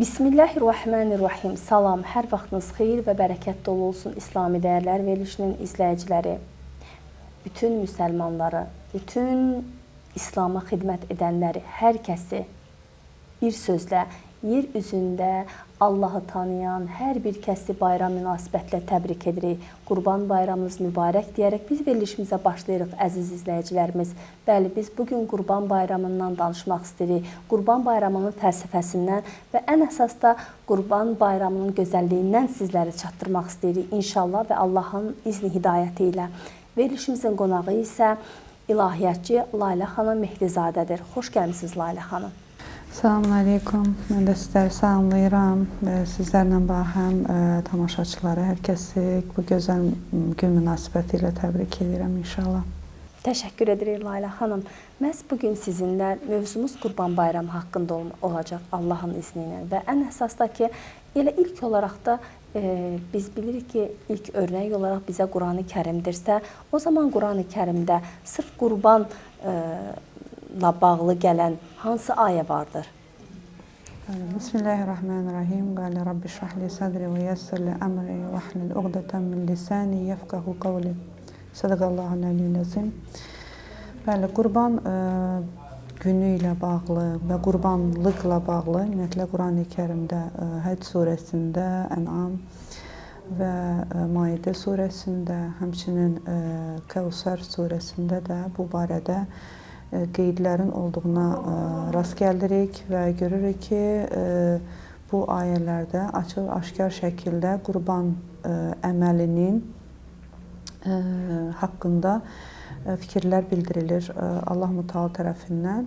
Bismillahirrahmanirrahim. Salam, hər vaxtınız xeyir və bərəkət dolu olsun İslami Dəyərlər verilişinin izləyiciləri. Bütün müsəlmanları, bütün İslama xidmət edənləri, hər kəsi bir sözlə yer üzündə Allahı tanıyan hər bir kəsi bayram münasibətlə təbrik edirik. Qurban bayramınız mübarək deyərək biz verilişimizə başlayırıq, əziz izləyicilərimiz. Bəli, biz bugün Qurban bayramından danışmaq istəyirik. Qurban bayramının fəlsəfəsindən və ən əsas da Qurban bayramının gözəlliyindən sizləri çatdırmaq istəyirik inşallah və Allahın izni hidayəti ilə. Verilişimizin qonağı isə ilahiyyatçı Lalə xanım Mehdizadədir. Xoş gəlmisiniz, Lalə xanım. Salam aleykum. Mən də sizləri salamlayıram və sizlərlə bahəm tamaşaçıları, hər kəsi bu gözəl gün münasibəti ilə təbrik edirəm inşallah. Təşəkkür edirik, Lalə xanım. Məhz bugün sizinlə mövzumuz Qurban Bayramı haqqında olacaq Allahın izni ilə və ən əsas da ki, elə ilk olaraq da biz bilirik ki, ilk örnək olaraq bizə Qurani Kərimdirsə, o zaman Qurani Kərimdə sırf qurban la bağlı gələn hansı ayə vardır? Bismillahirrahmanirrahim. Qale Rabbi şrah li sadri və yessir li əmri və hlul uqdatan min lisani yefqahu qawli. Sadaqallahu əliyyil. Bəli, qurban günü ilə bağlı və qurbanlıqla bağlı ümumiyyətlə Qurani Kərimdə Həcc surəsində, Ən'am və Maidə surəsində, həmçinin Kəvsər surəsində də bu barədə qeydlərin olduğuna rast gəlirik və görürük ki, bu ayələrdə açıq-aşkar şəkildə qurban əməlinin haqqında fikirlər bildirilir Allah Mütəal tərəfindən.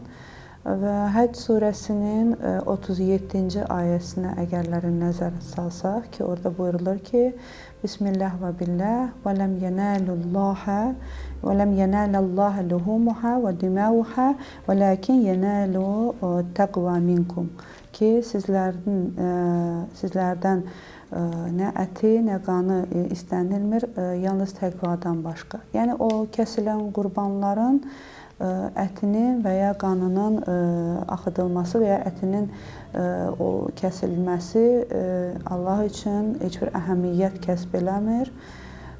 Və Həcc surəsinin 37-ci ayəsinə əgərləri nəzər salsaq ki, orada buyurulur ki, Bismillah və billah və ləm yənəlullaha və ləm yənəlallaha luhumuha və dimauha və lakin yənəlu təqva minkum, ki, sizlərdən nə əti, nə qanı istənilmir, yalnız təqvadan başqa. Yəni, o kəsilən qurbanların ətinin və ya qanının axıdılması və ya ətinin o kəsilməsi Allah üçün heç bir əhəmiyyət kəsb eləmir.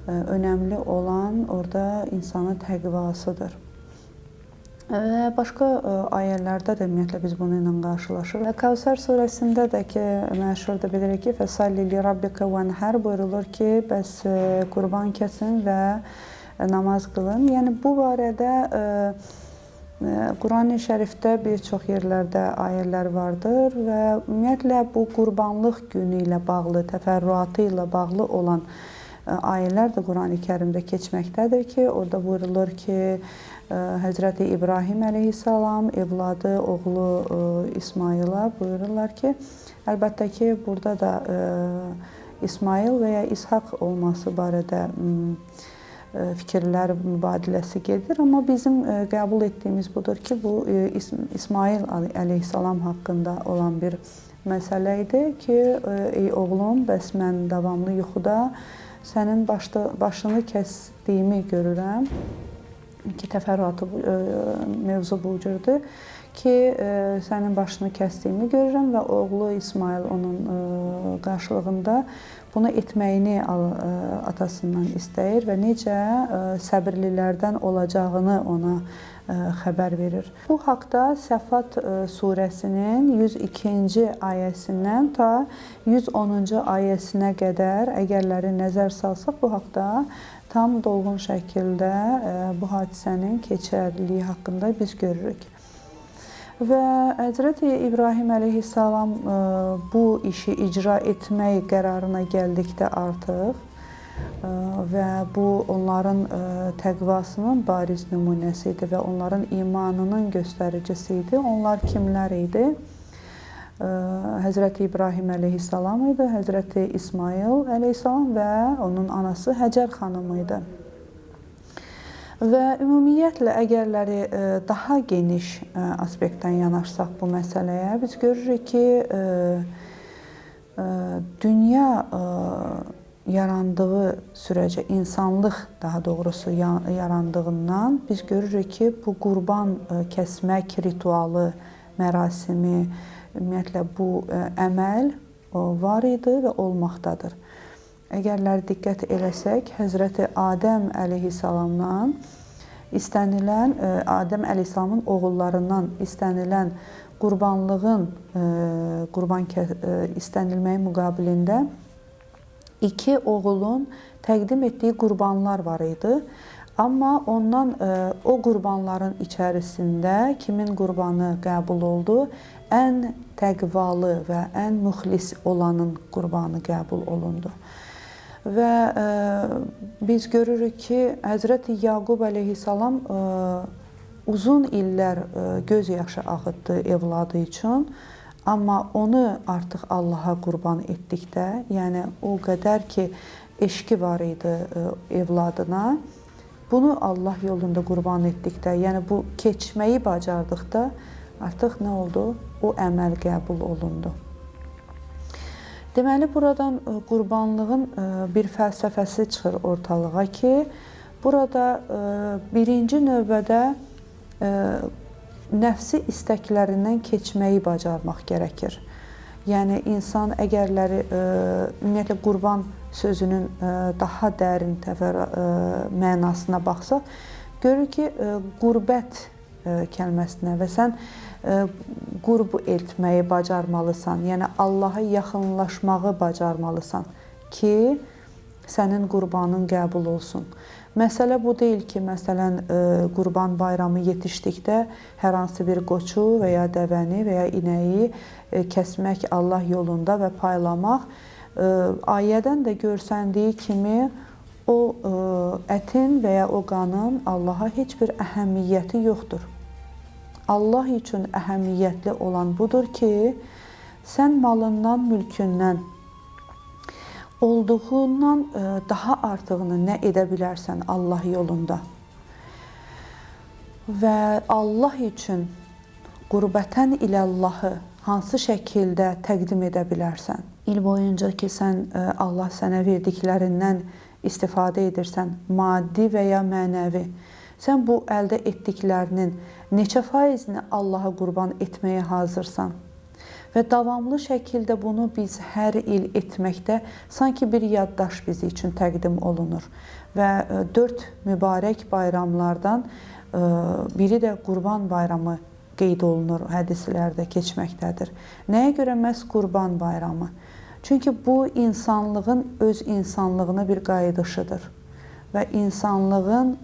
Önəmli olan orada insanın təqvasıdır. Və başqa ayələrdə də ümumiyyətlə biz bununla qarşılaşırıq. Kəvsər surəsində də ki, məşhurdur, bilirik ki, Fəsalli li rabbika vənhər buyurulur ki, bəs qurban kəsin və namaz qılın. Yəni, bu barədə Qurani Şərifdə bir çox yerlərdə ayələr vardır və ümumiyyətlə bu qurbanlıq günü ilə bağlı, təfərrüatı ilə bağlı olan ayələr də Qurani Kərimdə keçməkdədir ki, orada buyurulur ki, Həzrəti İbrahim əleyhissalam evladı, oğlu İsmaila buyururlar ki, əlbəttə ki, burada da İsmail və ya İshaq olması barədə fikirlər mübadiləsi gedir. Amma bizim qəbul etdiyimiz budur ki, bu İsmail əleyhissalam haqqında olan bir məsələ idi ki, ey oğlum, bəs mən davamlı yuxuda sənin başını kəsdiyimi görürəm ki, təfərrüatı mövzu bu cürdür ki, sənin başını kəsdiyimi görürəm və oğlu İsmail onun qarşılığında bunu etməyini atasından istəyir və necə səbirlilərdən olacağını ona xəbər verir. Bu haqda Səfat surəsinin 102-ci ayəsindən ta 110-cu ayəsinə qədər əgərləri nəzər salsaq, bu haqda tam dolğun şəkildə bu hadisənin keçərliliyi haqqında biz görürük. Və Həzrəti İbrahim əleyhissalam bu işi icra etmək qərarına gəldikdə artıq və bu onların təqvasının bariz nümunəsi idi və onların imanının göstəricisi idi. Onlar kimlər idi? Həzrəti İbrahim əleyhissalam idi, Həzrəti İsmail əleyhissalam və onun anası Həcər xanım idi. Və ümumiyyətlə, əgərləri daha geniş aspektdən yanaşsaq bu məsələyə, biz görürük ki, dünya yarandığı sürəcə, insanlıq daha doğrusu yarandığından biz görürük ki, bu qurban kəsmək ritualı, mərasimi, ümumiyyətlə bu əməl var idi və olmaqdadır. Əgərlər diqqət eləsək, Həzrəti Adəm əleyhissalamdan istənilən, Adəm əleyhissalamın oğullarından istənilən qurbanlığın, qurban istənilməyin müqabilində iki oğulun təqdim etdiyi qurbanlar var idi. Amma ondan o qurbanların içərisində kimin qurbanı qəbul oldu? Ən təqvalı və ən müxlis olanın qurbanı qəbul olundu. Və biz görürük ki, Həzrəti Yaqub əleyhissalam uzun illər göz yaşı ağıtdı evladı üçün, amma onu artıq Allaha qurban etdikdə, yəni o qədər ki, eşqi var idi evladına, bunu Allah yolunda qurban etdikdə, yəni bu keçməyi bacardıqda artıq nə oldu? O əməl qəbul olundu. Deməli, buradan qurbanlığın bir fəlsəfəsi çıxır ortalığa ki, burada birinci növbədə nəfsi istəklərindən keçməyi bacarmaq gərəkir. Yəni, insan əgərləri, ümumiyyətlə, qurban sözünün daha dərin mənasına baxsaq, görür ki, qurbət kəlməsinə və sən qurb etməyi bacarmalısan, yəni Allaha yaxınlaşmağı bacarmalısan ki, sənin qurbanın qəbul olsun. Məsələ bu deyil ki, məsələn, Qurban Bayramı yetişdikdə hər hansı bir qoçu və ya dəvəni və ya inəyi kəsmək Allah yolunda və paylamaq. Ayədən də görsəndiyi kimi o ətin və ya o qanın Allaha heç bir əhəmiyyəti yoxdur. Allah üçün əhəmiyyətli olan budur ki, sən malından, mülkündən, olduğundan daha artığını nə edə bilərsən Allah yolunda və Allah üçün qurbətən iləllahı hansı şəkildə təqdim edə bilərsən? İl boyunca ki, sən Allah sənə verdiklərindən istifadə edirsən, maddi və ya mənəvi, sən bu əldə etdiklərinin neçə faizini Allaha qurban etməyə hazırsan? Və davamlı şəkildə bunu biz hər il etməkdə sanki bir yaddaş bizi üçün təqdim olunur. Və 4 mübarək bayramlardan biri də Qurban Bayramı qeyd olunur, hədislərdə keçməkdədir. Nəyə görə məhz Qurban Bayramı? Çünki bu insanlığın öz insanlığına bir qayıdışıdır və insanlığın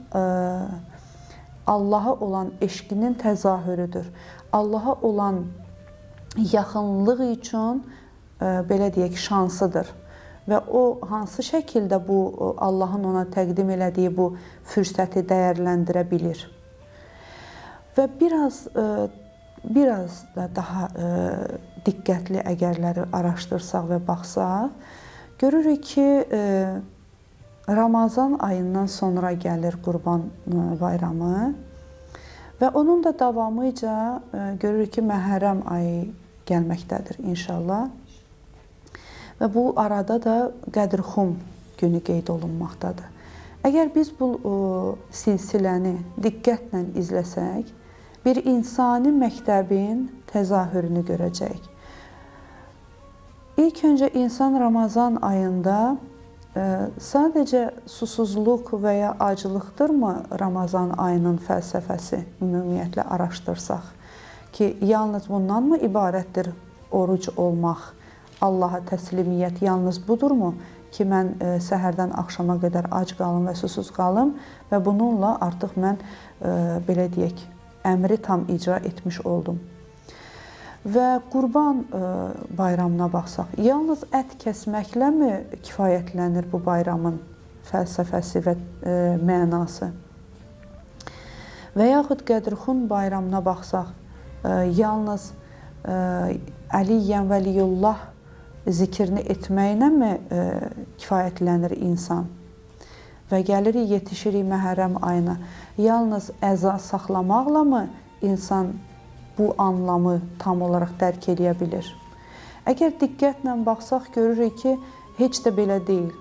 Allaha olan eşqinin təzahürüdür. Allaha olan yaxınlıq üçün, belə deyək, şansıdır. Və o, hansı şəkildə bu Allahın ona təqdim elədiyi bu fürsəti dəyərləndirə bilir. Və biraz da daha diqqətli əgərləri araşdırsaq və baxsaq, görürük ki, Ramazan ayından sonra gəlir Qurban Bayramı və onun da davamıca görürük ki, Məhərrəm ayı gəlməkdədir inşallah. Və bu arada da Qədir-Xum günü qeyd olunmaqdadır. Əgər biz bu silsiləni diqqətlə izləsək, bir insani məktəbin təzahürünü görəcəyik. İlk öncə insan Ramazan ayında sadəcə susuzluq və ya aclıqdırmı Ramazan ayının fəlsəfəsi ümumiyyətlə araşdırsaq ki, yalnız bundan mı ibarətdir oruc olmaq, Allaha təslimiyyət yalnız budurmu ki, mən səhərdən axşama qədər ac qalım və susuz qalım və bununla artıq mən, belə deyək, əmri tam icra etmiş oldum. Və Qurban Bayramına baxsaq, yalnız ət kəsməklə mi kifayətlənir bu bayramın fəlsəfəsi və mənası? Və yaxud Qədir-Xum bayramına baxsaq, yalnız Əliyyən Vəliyullah zikrini etməklə mi kifayətlənir insan? Və gəlirik, yetişirik Məhərrəm ayına. Yalnız əza saxlamaqla mı insan bu anlamı tam olaraq dərk eləyə bilir? Əgər diqqətlə baxsaq, görürük ki, heç də belə deyil.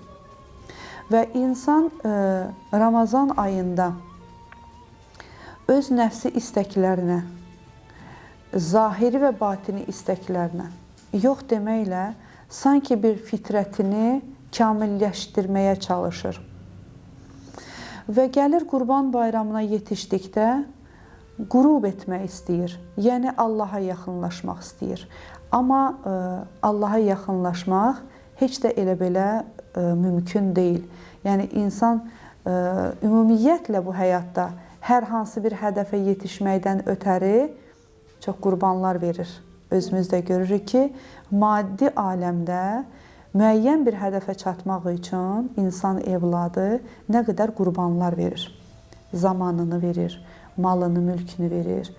Və insan Ramazan ayında öz nəfsi istəklərinə, zahiri və batini istəklərinə yox deməklə sanki bir fitrətini kamilləşdirməyə çalışır. Və gəlir Qurban Bayramına yetişdikdə qurub etmək istəyir. Yəni Allaha yaxınlaşmaq istəyir. Amma Allaha yaxınlaşmaq heç də elə belə mümkün deyil. Yəni insan ümumiyyətlə bu həyatda hər hansı bir hədəfə yetişməkdən ötəri çox qurbanlar verir. Özümüz də görürük ki, maddi aləmdə müəyyən bir hədəfə çatmaq üçün insan evladı nə qədər qurbanlar verir. Zamanını verir, malını, mülkünü verir.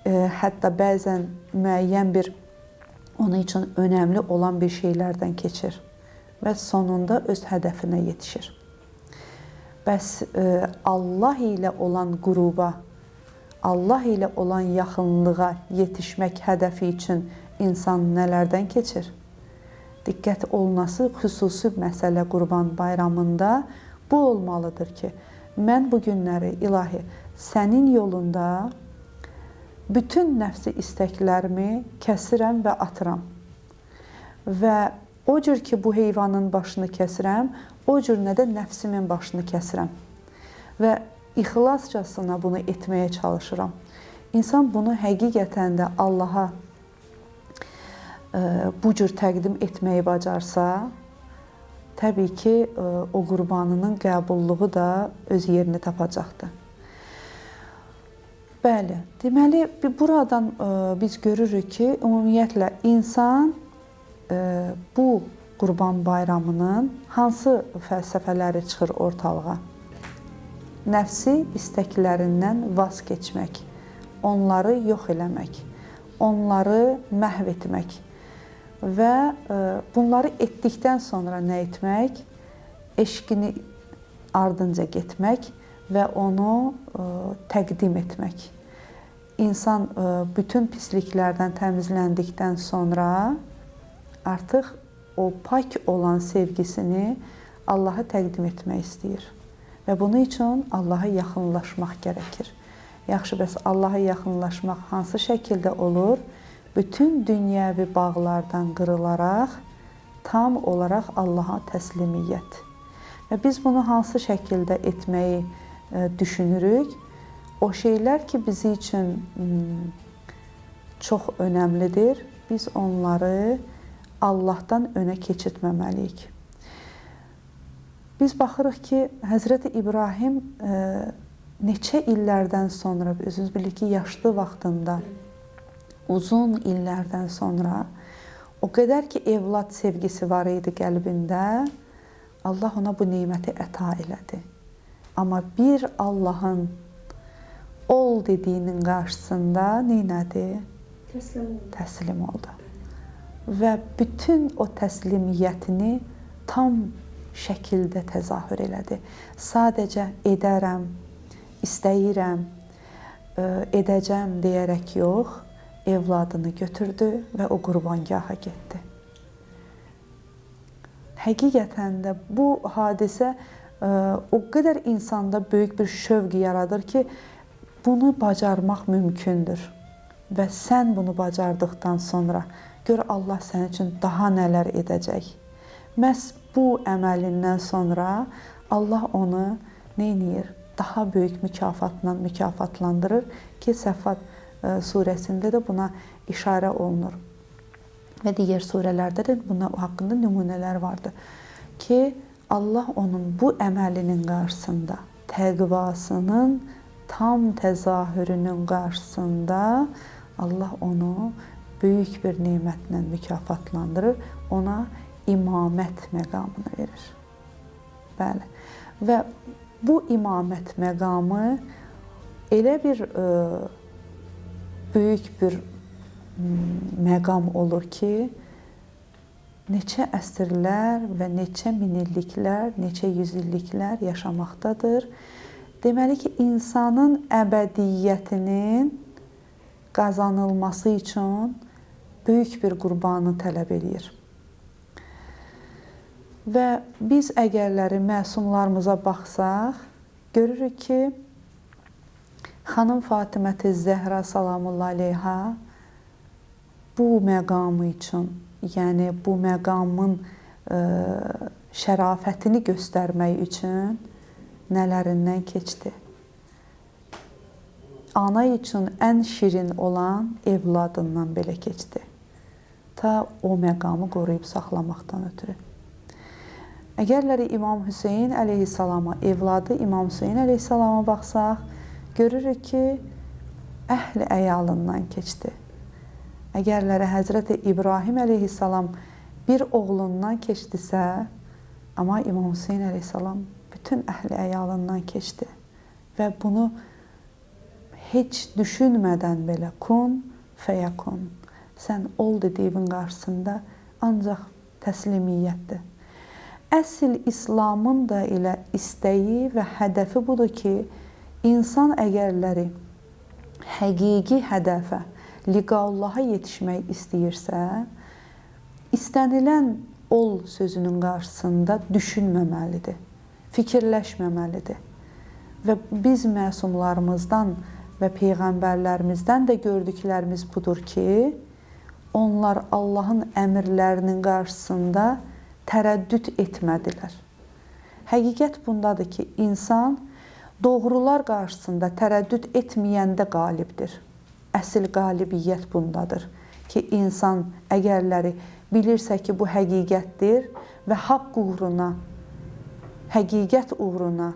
Hətta bəzən müəyyən bir onun üçün önəmli olan bir şeylərdən keçir və sonunda öz hədəfinə yetişir. Bəs Allah ilə olan quruba, Allah ilə olan yaxınlığa yetişmək hədəfi üçün insan nələrdən keçir? Diqqət olunası xüsusi məsələ Qurban Bayramında bu olmalıdır ki, mən bu günləri ilahi sənin yolunda bütün nəfsi istəklərimi kəsirəm və atıram. Və o cür ki, bu heyvanın başını kəsirəm, o cür nə də nəfsimin başını kəsirəm. Və ixlascasına bunu etməyə çalışıram. İnsan bunu həqiqətən də Allaha bu cür təqdim etməyi bacarsa, təbii ki, o qurbanının qəbulluğu da öz yerini tapacaqdır. Bəli, deməli, buradan biz görürük ki, ümumiyyətlə, insan bu Qurban Bayramının hansı fəlsəfələri çıxır ortalığa? Nəfsi istəklərindən vaz keçmək, onları yox eləmək, onları məhv etmək və bunları etdikdən sonra nə etmək? Eşqini ardınca getmək və onu təqdim etmək. İnsan bütün pisliklərdən təmizləndikdən sonra artıq o pak olan sevgisini Allaha təqdim etmək istəyir. Və bunun üçün Allaha yaxınlaşmaq gərəkir. Yaxşı, bəs Allaha yaxınlaşmaq hansı şəkildə olur? Bütün dünyəvi bağlardan qırılaraq, tam olaraq Allaha təslimiyyət. Və biz bunu hansı şəkildə etməyi düşünürük? O şeylər ki, bizi üçün çox önəmlidir, biz onları Allahdan önə keçirtməməliyik. Biz baxırıq ki, Həzrəti İbrahim neçə illərdən sonra, özünüz bilirik ki, yaşlı vaxtında, uzun illərdən sonra o qədər ki, evlad sevgisi var idi qəlbində, Allah ona bu neməti əta elədi. Amma bir Allahın ol dediyinin qarşısında neynədi? Təslim oldu. Təslim oldu. Və bütün o təslimiyyətini tam şəkildə təzahür elədi. Sadəcə edərəm, istəyirəm, edəcəm deyərək yox, evladını götürdü və o qurbangaha getdi. Həqiqətən də bu hadisə o qədər insanda böyük bir şövq yaradır ki, bunu bacarmaq mümkündür. Və sən bunu bacardıqdan sonra gör Allah sənin üçün daha nələr edəcək. Məhz bu əməlindən sonra Allah onu nə edir? Daha böyük mükafatla mükafatlandırır ki, Səffat surəsində də buna işarə olunur. Və digər surələrdə də buna haqqında nümunələr vardır ki, Allah onun bu əməlinin qarşısında, təqvasının tam təzahürünün qarşısında Allah onu böyük bir nemətlə mükafatlandırır, ona imamət məqamını verir. Bəli. Və bu imamət məqamı elə bir böyük bir məqam olur ki, neçə əsrlər və neçə minilliklər, neçə yüzilliklər yaşamaqdadır. Deməli ki, insanın əbədiyyətinin qazanılması üçün böyük bir qurbanı tələb eləyir. Və biz əgərləri məsumlarımıza baxsaq, görürük ki, Xanım Fatiməti Zəhra salamullah aleyha bu məqamı üçün, yəni bu məqamın şərafətini göstərmək üçün nələrindən keçdi. Ana üçün ən şirin olan evladından belə keçdi. Ta o məqamı qoruyub saxlamaqdan ötürü. Əgərləri İmam Hüseyn əleyhissalama, evladı İmam Hüseyn əleyhissalama baxsaq, görürük ki, əhli əyalından keçdi. Əgərləri Həzrəti İbrahim əleyhissalam bir oğlundan keçdisə, amma İmam Hüseyn əleyhissalam bütün əhli əyalından keçdi. Və bunu heç düşünmədən belə kun fəyəkun, sən ol dediyinin qarşısında ancaq təslimiyyətdir. Əsl İslamın da elə istəyi və hədəfi budur ki, insan əgərləri həqiqi hədəfə, liqaullaha yetişmək istəyirsə, istənilən ol sözünün qarşısında düşünməməlidir, fikirləşməməlidir. Və biz məsumlarımızdan və peyğəmbərlərimizdən də gördüklərimiz budur ki, onlar Allahın əmrlərinin qarşısında tərəddüd etmədilər. Həqiqət bundadır ki, insan doğrular qarşısında tərəddüd etməyəndə qalibdir. Əsl qalibiyyət bundadır ki, insan əgərləri bilirsə ki, bu həqiqətdir və haqq uğruna, həqiqət uğruna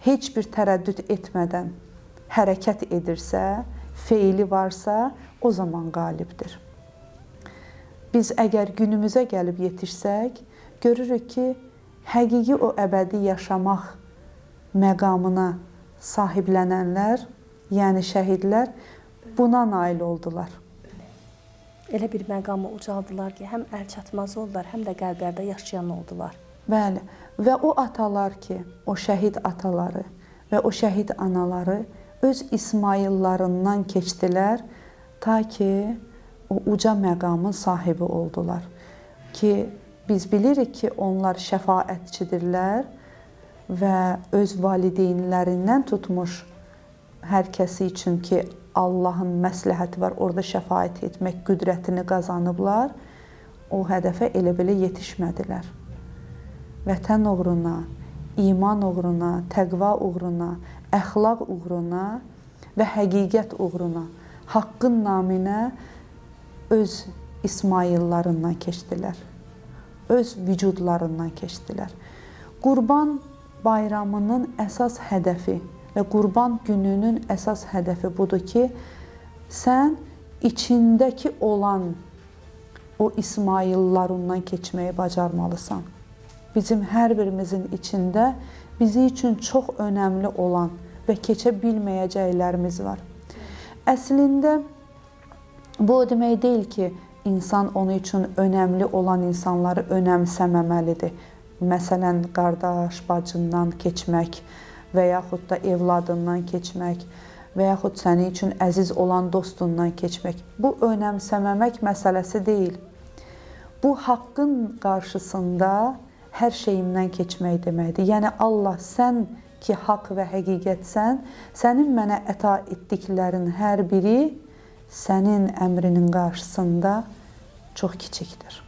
heç bir tərəddüd etmədən hərəkət edirsə, feili varsa, o zaman qalibdir. Biz əgər günümüzə gəlib yetişsək, görürük ki, həqiqi o əbədi yaşamaq məqamına sahiblənənlər, yəni şəhidlər buna nail oldular. Elə bir məqamı ucaldılar ki, həm əl çatmaz oldular, həm də qəlblərdə yaşayan oldular. Bəli, və o atalar ki, o şəhid ataları və o şəhid anaları öz İsmayıllarından keçdilər ta ki, o uca məqamın sahibi oldular. Ki, biz bilirik ki, onlar şəfaətçidirlər və öz valideynlərindən tutmuş hər kəsi üçün ki, Allahın məsləhəti var, orada şəfaət etmək qüdrətini qazanıblar, o hədəfə elə belə yetişmədilər. Vətən uğruna, iman uğruna, təqva uğruna, əxlaq uğruna və həqiqət uğruna, haqqın naminə öz İsmayıllarından keçdilər, öz vücudlarından keçdilər. Qurban bayramının əsas hədəfi və Qurban gününün əsas hədəfi budur ki, sən içindəki olan o İsmayıllarından keçməyi bacarmalısan. Bizim hər birimizin içində bizi üçün çox önəmli olan və keçə bilməyəcəklərimiz var. Əslində, bu o demək deyil ki, insan onun üçün önəmli olan insanları önəmsəməməlidir. Məsələn, qardaş, bacından keçmək və yaxud da evladından keçmək və yaxud sənin üçün əziz olan dostundan keçmək. Bu önəmsəməmək məsələsi deyil. Bu, haqqın qarşısında hər şeyimdən keçmək deməkdir. Yəni, Allah, sən ki, haqq və həqiqətsən, sənin mənə əta etdiklərin hər biri sənin əmrinin qarşısında çox kiçikdir.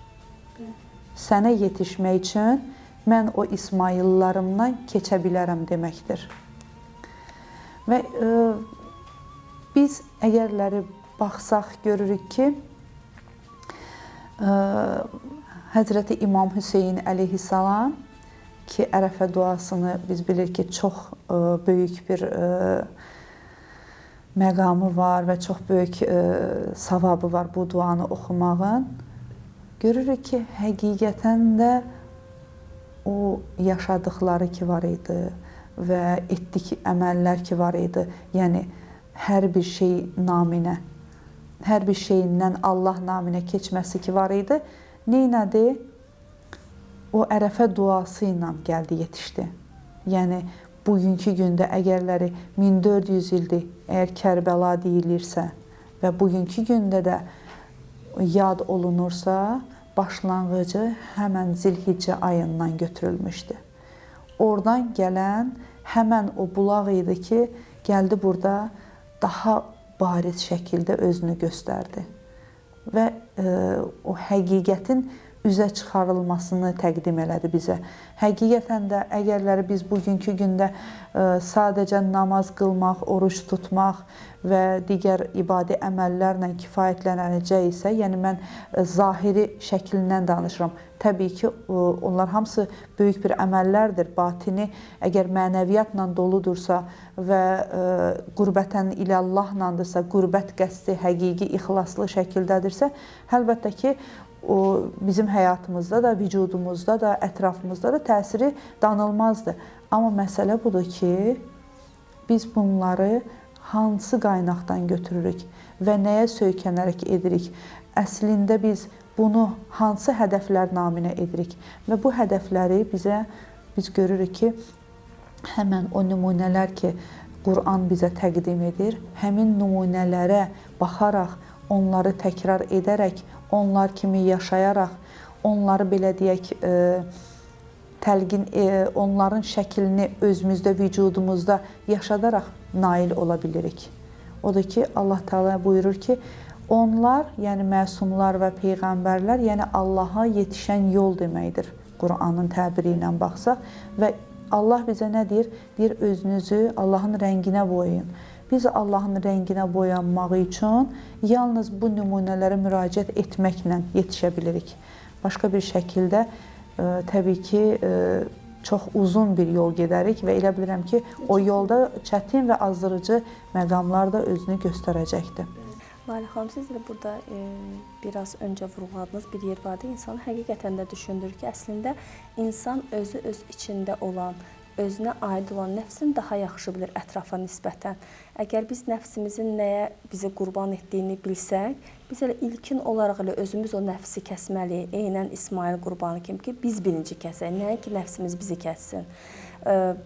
Sənə yetişmək üçün mən o İsmayıllarımdan keçə bilərəm deməkdir. Və biz əgərləri baxsaq, görürük ki, Həzrəti İmam Hüseyin əleyhissalam ki, Ərəfə duasını biz bilirik ki, çox böyük bir məqamı var və çox böyük savabı var bu duanı oxumağın. Görürük ki, həqiqətən də o yaşadıkları ki var idi və etdik əməllər ki var idi. Yəni, hər bir şey naminə, hər bir şeyindən Allah naminə keçməsi ki var idi. Neynədi? O Ərəfə duası ilə gəldi, yetişdi. Yəni, bugünkü gündə əgərləri 1400 ildir, əgər Kərbəla deyilirsə və bugünkü gündə də yad olunursa, başlanğıcı həmən Zilhiccə ayından götürülmüşdü. Oradan gələn həmən o bulaq idi ki, gəldi burada daha bariz şəkildə özünü göstərdi və o həqiqətin üzə çıxarılmasını təqdim elədi bizə. Həqiqətən də əgərləri biz bugünkü gündə sadəcə namaz qılmaq, oruc tutmaq və digər ibadi əməllərlə kifayətlənəcəksə, yəni mən zahiri şəklindən danışıram. Təbii ki, onlar hamısı böyük bir əməllərdir. Batini əgər mənəviyyatla doludursa və qurbətən ilallahlandırsa, qürbət qəsdi həqiqi, ixlaslı şəkildədirsə, əlbəttə ki, o bizim həyatımızda da, vücudumuzda da, ətrafımızda da təsiri danılmazdır. Amma məsələ budur ki, biz bunları hansı qaynaqdan götürürük və nəyə söykənərək edirik? Əslində biz bunu hansı hədəflər naminə edirik? Və bu hədəfləri biz görürük ki, həmən o nümunələr ki, Quran bizə təqdim edir, həmin nümunələrə baxaraq, onları təkrar edərək, onlar kimi yaşayaraq, onları belə deyək, təlqin, onların şəklini özümüzdə, vücudumuzda yaşadaraq nail ola bilirik. Odur ki, Allah Teala buyurur ki, onlar, yəni məsumlar və peyğəmbərlər, yəni Allaha yetişən yol deməkdir. Qur'anın təbiri ilə baxsaq və Allah bizə nə deyir? Deyir, özünüzü Allahın rənginə boyayın. Biz Allahın rənginə boyanmaq üçün yalnız bu nümunələrə müraciət etməklə yetişə bilirik. Başqa bir şəkildə təbii ki, çox uzun bir yol gedərik və elə bilirəm ki, o yolda çətin və azdırıcı məqamlar da özünü göstərəcəkdir. Lalə xanım, siz də burada biraz öncə vurğuladığınız bir yer vardı. İnsanı həqiqətən də düşündürür ki, əslində insan özü öz içində olan, özünə aid olan nəfsini daha yaxşı bilir ətrafa nisbətən. Əgər biz nəfsimizin nəyə bizi qurban etdiyini bilsək, biz elə ilkin olaraq elə özümüz o nəfsi kəsməliyik. Eynən İsmail qurbanı kimi ki, biz birinci kəsək, nəinki nəfsimiz bizi kəssin.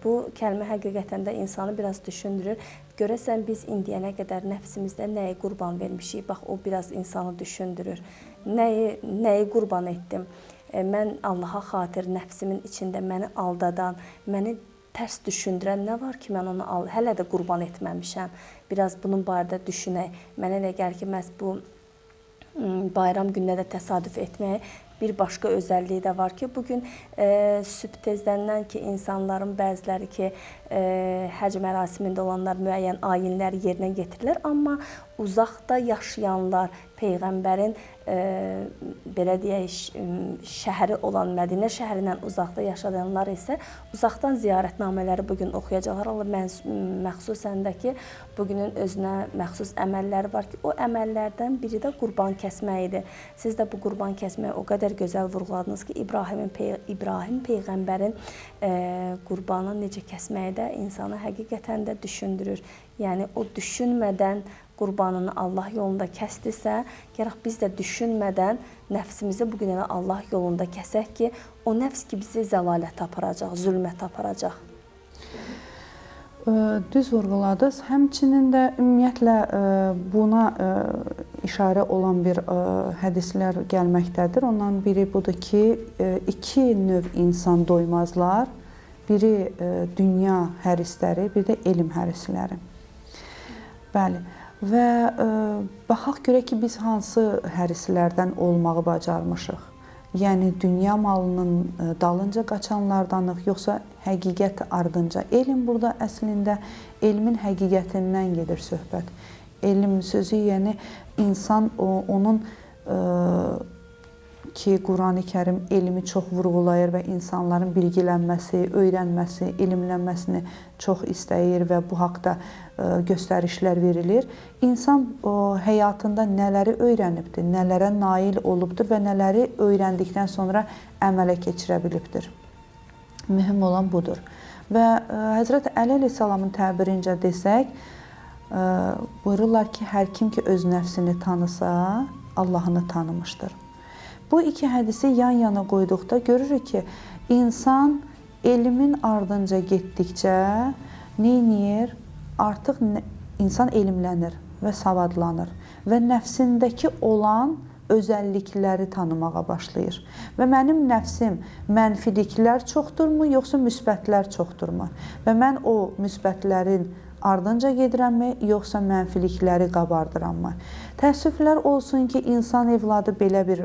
Bu kəlmə həqiqətən də insanı biraz düşündürür. Görəsən biz indiyənə qədər nəfsimizdə nəyi qurban vermişik? Bax, o biraz insanı düşündürür. Nəyi qurban etdim? Mən Allaha xatir nəfsimin içində məni aldadan, məni tərs düşündürən nə var ki, mən onu hələ də qurban etməmişəm. Biraz bunun barədə düşünək. Mənə elə gəlir ki, məhz bu bayram gününə də təsadüf etmək bir başqa özəlliyi də var ki, bugün sübh tezdəndən ki, insanların bəziləri ki, həcc mərasimində olanlar müəyyən ayinlər yerinə getirirlər, amma uzaqda yaşayanlar, Peyğəmbərin belə deyək, şəhəri olan Mədinə şəhərindən uzaqda yaşayanlar isə uzaqdan ziyarətnamələri bugün oxuyacaqlar. Allah məxsusən də ki, bugünün özünə məxsus əməlləri var ki, o əməllərdən biri də qurban kəsmək idi. Siz də bu qurban kəsməyi o qədər gözəl vurğuladınız ki, İbrahim Peyğəmbərin qurbanı necə kəsməyi də insanı həqiqətən də düşündürür. Yəni, o düşünmədən qurbanını Allah yolunda kəsdisə, gərək biz də düşünmədən nəfsimizi bugün elə Allah yolunda kəsək ki, o nəfs ki bizi zəlalətə aparacaq, zülmətə aparacaq. Düz vurğuladınız. Həmçinin də ümumiyyətlə buna işarə olan bir hədislər gəlməkdədir. Ondan biri budur ki, iki növ insan doymazlar. Biri dünya hərisləri, bir də elm hərisləri. Bəli. Və baxaq görək ki, biz hansı hərislərdən olmağı bacarmışıq. Yəni, dünya malının dalınca qaçanlardanıq, yoxsa həqiqət ardınca. Elm burada əslində elmin həqiqətindən gedir söhbət. Elm sözü, yəni insan onun ki, Qurani-Kərim elmi çox vurğulayır və insanların bilgilənməsi, öyrənməsi, elmlənməsini çox istəyir və bu haqda göstərişlər verilir. İnsan həyatında nələri öyrənibdir, nələrə nail olubdur və nələri öyrəndikdən sonra əmələ keçirə bilibdir. Mühüm olan budur. Və Həzrət Əli əleyhissalamın təbirincə desək, buyururlar ki, hər kim ki öz nəfsini tanısa, Allahını tanımışdır. Bu iki hədisi yan-yana qoyduqda görürük ki, insan elmin ardınca getdikcə neyniyir? Artıq insan elmlənir və savadlanır və nəfsindəki olan özəllikləri tanımağa başlayır. Və mənim nəfsim mənfiliklər çoxdurmu, yoxsa müsbətlər çoxdurmu? Və mən o müsbətlərin ardınca gedirəmmi, yoxsa mənfilikləri qabardırammı? Təəssüflər olsun ki, insan evladı belə bir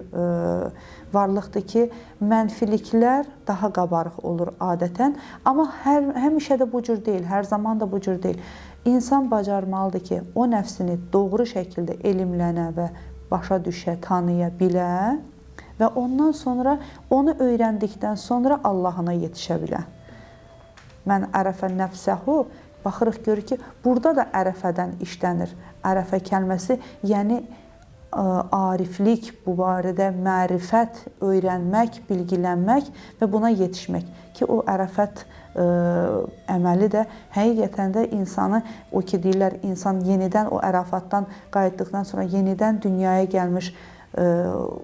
varlıqdır ki, mənfiliklər daha qabarıq olur adətən, amma həmişə də bu cür deyil, hər zaman da bu cür deyil. İnsan bacarmalıdır ki, o nəfsini doğru şəkildə elmlənə və başa düşə, tanıya bilə və ondan sonra onu öyrəndikdən sonra Allahına yetişə bilə. Mən ərəfə nəfsəhu, baxırıq, görürük ki, burada da ərəfədən işlənir. Ərəfə kəlməsi, yəni ariflik, bu barədə mərifət öyrənmək, bilgilənmək və buna yetişmək ki, o ərəfət əməli də həqiqətən də insanı, o ki deyirlər, insan yenidən o ərafatdan qayıtdıqdan sonra yenidən dünyaya gəlmiş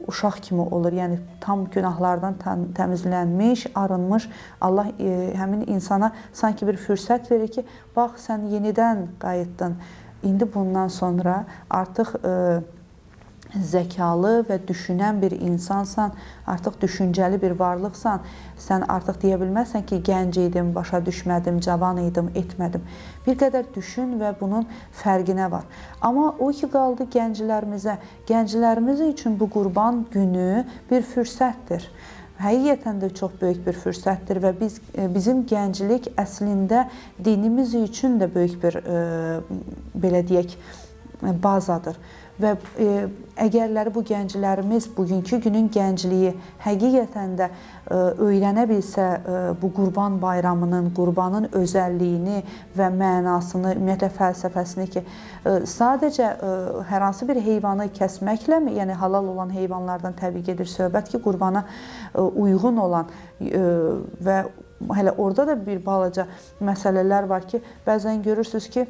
uşaq kimi olur. Yəni tam günahlardan təmizlənmiş, arınmış. Allah həmin insana sanki bir fürsət verir ki, bax sən yenidən qayıtdın. İndi bundan sonra artıq zəkalı və düşünən bir insansan, artıq düşüncəli bir varlıqsan. Sən artıq deyə bilməzsən ki, gənc idim, başa düşmədim, cavan idim, etmədim. Bir qədər düşün və bunun fərqinə var. Amma o ki qaldı gənclərimizə. Gənclərimiz üçün bu qurban günü bir fürsətdir. Həqiqətən də çox böyük bir fürsətdir və bizim gənclik əslində dinimiz üçün də böyük bir, belə deyək, bazadır. Və əgərləri bu gənclərimiz, bugünkü günün gəncliyi həqiqətən də öyrənə bilsə bu Qurban Bayramının, qurbanın özəlliyini və mənasını, ümumiyyətlə fəlsəfəsini ki, sadəcə hər hansı bir heyvanı kəsməkləmi, yəni halal olan heyvanlardan təbii gedir söhbət ki, qurbana uyğun olan və hələ orada da bir balaca məsələlər var ki, bəzən görürsünüz ki,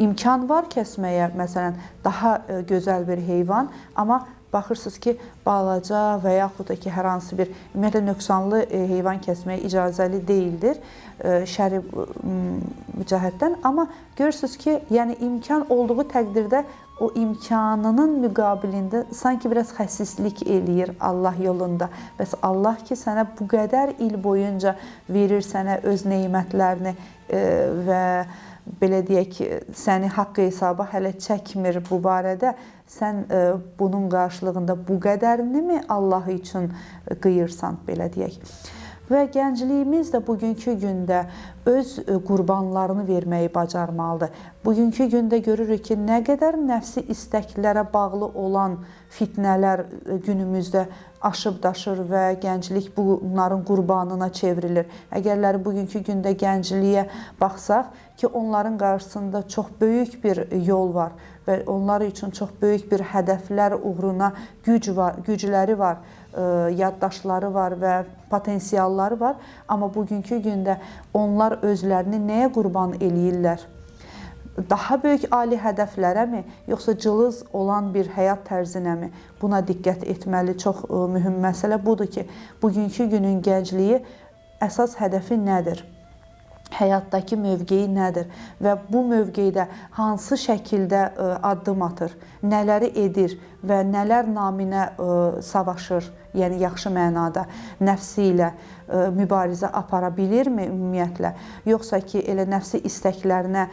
imkan var kəsməyə, məsələn, daha gözəl bir heyvan, amma baxırsınız ki, balaca və yaxud da ki, hər hansı bir ümumiyyətlə nöqsanlı heyvan kəsməyə icazəli deyildir şəri cəhətdən, amma görürsünüz ki, yəni imkan olduğu təqdirdə o imkanının müqabilində sanki biraz xəsislik eləyir Allah yolunda. Bəs Allah ki, sənə bu qədər il boyunca verir sənə öz neymətlərini və belə deyək, səni haqq hesaba hələ çəkmir bu barədə. Sən bunun qarşılığında bu qədərini mi Allah üçün qıyırsan, belə deyək. Və gəncliyimiz də bugünkü gündə öz qurbanlarını verməyi bacarmalıdır. Bugünkü gündə görürük ki, nə qədər nəfsi istəklərə bağlı olan fitnələr günümüzdə aşıb daşır və gənclik bunların qurbanına çevrilir. Əgərləri bugünkü gündə gəncliyə baxsaq ki, onların qarşısında çox böyük bir yol var və onlar üçün çox böyük bir hədəflər uğruna güc var, gücləri var, yaddaşları var və potensialları var. Amma bugünkü gündə onlar özlərini nəyə qurban eləyirlər? Daha böyük ali hədəflərə mi, yoxsa cılız olan bir həyat tərzinə mi? Buna diqqət etməli. Çox mühüm məsələ budur ki, bugünkü günün gəncliyi əsas hədəfi nədir? Həyatdakı mövqeyi nədir və bu mövqeydə hansı şəkildə addım atır, nələri edir və nələr naminə savaşır, yəni yaxşı mənada nəfsi ilə mübarizə apara bilirmi ümumiyyətlə, yoxsa ki, elə nəfsi istəklərinə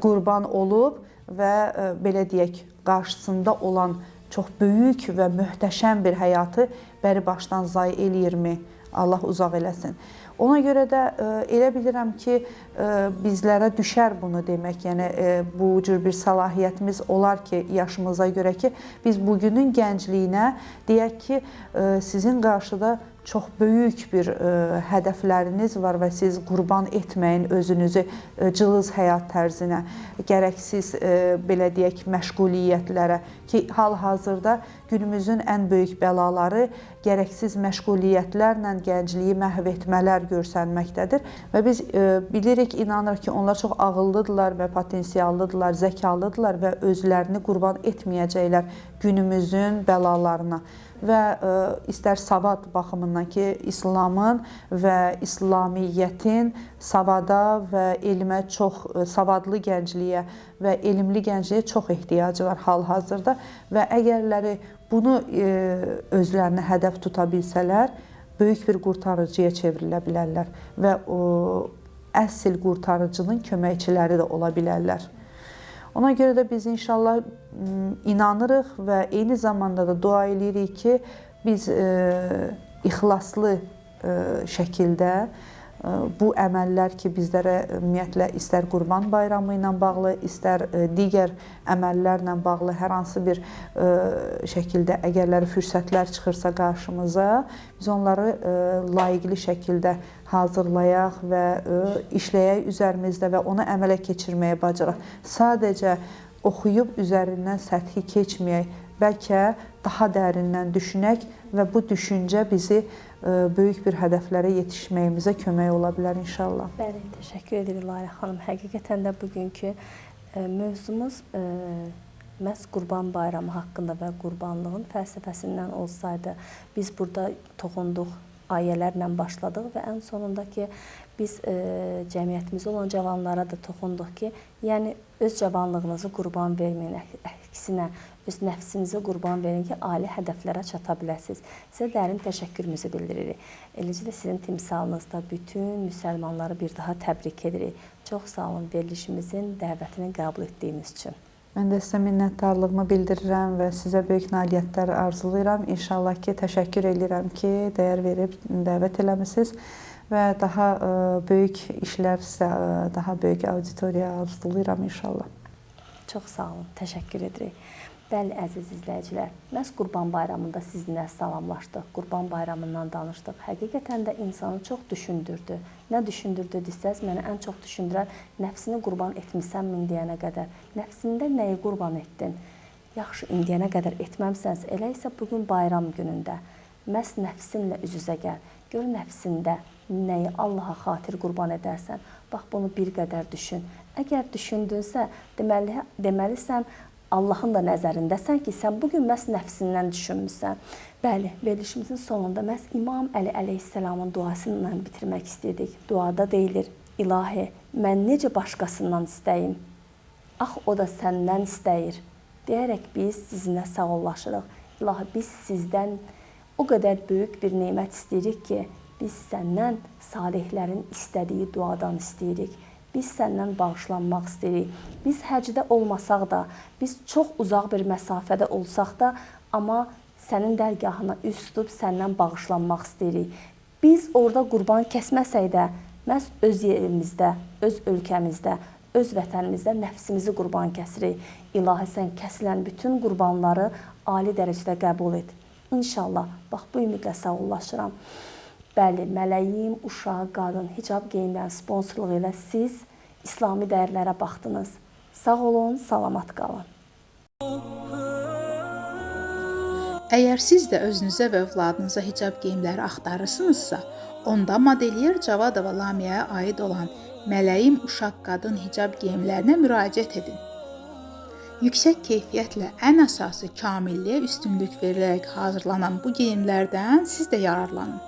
qurban olub və belə deyək, qarşısında olan çox böyük və möhtəşəm bir həyatı bəri başdan zay eləyirmi? Allah uzaq eləsin. Ona görə də elə bilirəm ki, bizlərə düşər bunu demək. Yəni bu cür bir səlahiyyətimiz olar ki, yaşımıza görə ki, biz bugünün gəncliyinə deyək ki, sizin qarşıda çox böyük bir hədəfləriniz var və siz qurban etməyin özünüzü cılız həyat tərzinə, gərəksiz belə deyək məşğuliyyətlərə ki, hal-hazırda günümüzün ən böyük bəlaları gərəksiz məşğuliyyətlərlə gəncliyi məhv etmələr görsənməkdədir və biz bilirik, inanırıq ki, onlar çox ağıllıdırlar və potensiallıdırlar, zəkalıdırlar və özlərini qurban etməyəcəklər günümüzün bəlalarına. Və istər savad baxımından ki, İslamın və İslamiyyətin savada və elmə çox, savadlı gəncliyə və elmli gəncliyə çox ehtiyacı var hal-hazırda və əgərləri bunu özlərinə hədəf tuta bilsələr, böyük bir qurtarıcıya çevrilə bilərlər və o əsl qurtarıcının köməkçiləri də ola bilərlər. Ona görə də biz inşallah inanırıq və eyni zamanda da dua eləyirik ki, biz ixlaslı şəkildə bu əməllər ki, bizlərə ümumiyyətlə istər Qurban Bayramı ilə bağlı, istər digər əməllərlə bağlı hər hansı bir şəkildə əgərləri fürsətlər çıxırsa qarşımıza, biz onları layiqli şəkildə hazırlayaq və işləyək üzərimizdə və onu əmələ keçirməyə bacaraq. Sadəcə oxuyub üzərindən səthi keçməyək, bəlkə daha dərindən düşünək və bu düşüncə bizi böyük bir hədəflərə yetişməyimizə kömək ola bilər inşallah. Bəli, təşəkkür edirik Lalə xanım. Həqiqətən də bugünkü mövzumuz məhz Qurban Bayramı haqqında və qurbanlığın fəlsəfəsindən olsaydı, biz burada toxunduq, ayələrlə başladıq və ən sonunda ki, biz cəmiyyətimizdə olan cavanlara da toxunduq ki, yəni öz cavanlığınızı qurban verməyin, əksinə öz nəfsinizi qurban verin ki, ali hədəflərə çata biləsiniz. Sizə dərin təşəkkürümüzü bildiririk. Eləcə də sizin timsalınızda bütün müsəlmanları bir daha təbrik edirik. Çox sağ olun verilişimizin dəvətini qəbul etdiyiniz üçün. Mən də sizə minnətdarlığımı bildirirəm və sizə böyük nailiyyətlər arzulayıram. İnşallah ki, təşəkkür edirəm ki, dəyər verib dəvət eləmisiniz və daha böyük işlər sizə, daha böyük auditoriya arzulayıram inşallah. Çox sağ olun, təşəkkür edirik. Bəli, əziz izləyicilər, məhz Qurban Bayramında sizinlə salamlaşdıq, Qurban Bayramından danışdıq. Həqiqətən də insanı çox düşündürdü. Nə düşündürdü desəz, məni ən çox düşündürən nəfsini qurban etmisənmi indiyənə qədər? Nəfsində nəyi qurban etdin? Yaxşı, indiyənə qədər etməmsənsə, elə isə bugün bayram günündə məhz nəfsinlə üz-üzə gəl. Gör nəfsində nəyi Allaha xatir qurban edərsən. Bax, bunu bir qədər düşün. Əgər düşündünsə, deməli sən Allahın da nəzərindəsən ki, sən bugün məhz nəfsindən düşünmüsən. Bəli, verilişimizin sonunda məhz İmam Əli əleyhissalamın duası ilə bitirmək istəyirdik. Duada deyilir, İlahi, mən necə başqasından istəyim? Ax, o da səndən istəyir. Deyərək biz sizinlə sağollaşırıq. İlahi, biz sizdən o qədər böyük bir nemət istəyirik ki, biz səndən salihlərin istədiyi duadan istəyirik. Biz səndən bağışlanmaq istəyirik. Biz həcdə olmasaq da, biz çox uzaq bir məsafədə olsaq da, amma sənin dərgahına üz tutub səndən bağışlanmaq istəyirik. Biz orada qurban kəsməsək də, məhz öz yerimizdə, öz ölkəmizdə, öz vətənimizdə nəfsimizi qurban kəsirik. İlahi, sən kəsilən bütün qurbanları ali dərəcədə qəbul et. İnşallah, bax bu ümidlə sağollaşıram. Bəli, mələyim, uşaq, qadın, hicab geyimlərin sponsorluğu ilə siz İslami dəyərlərə baxdınız. Sağ olun, salamat qalın. Əgər siz də özünüzə və övladınıza hicab geyimləri axtarırsınızsa, onda modelyer Cavadova Lamiyaya aid olan mələyim, uşaq, qadın hicab geyimlərinə müraciət edin. Yüksək keyfiyyətlə, ən əsası kamilliyə üstünlük verilərək hazırlanan bu geyimlərdən siz də yararlanın.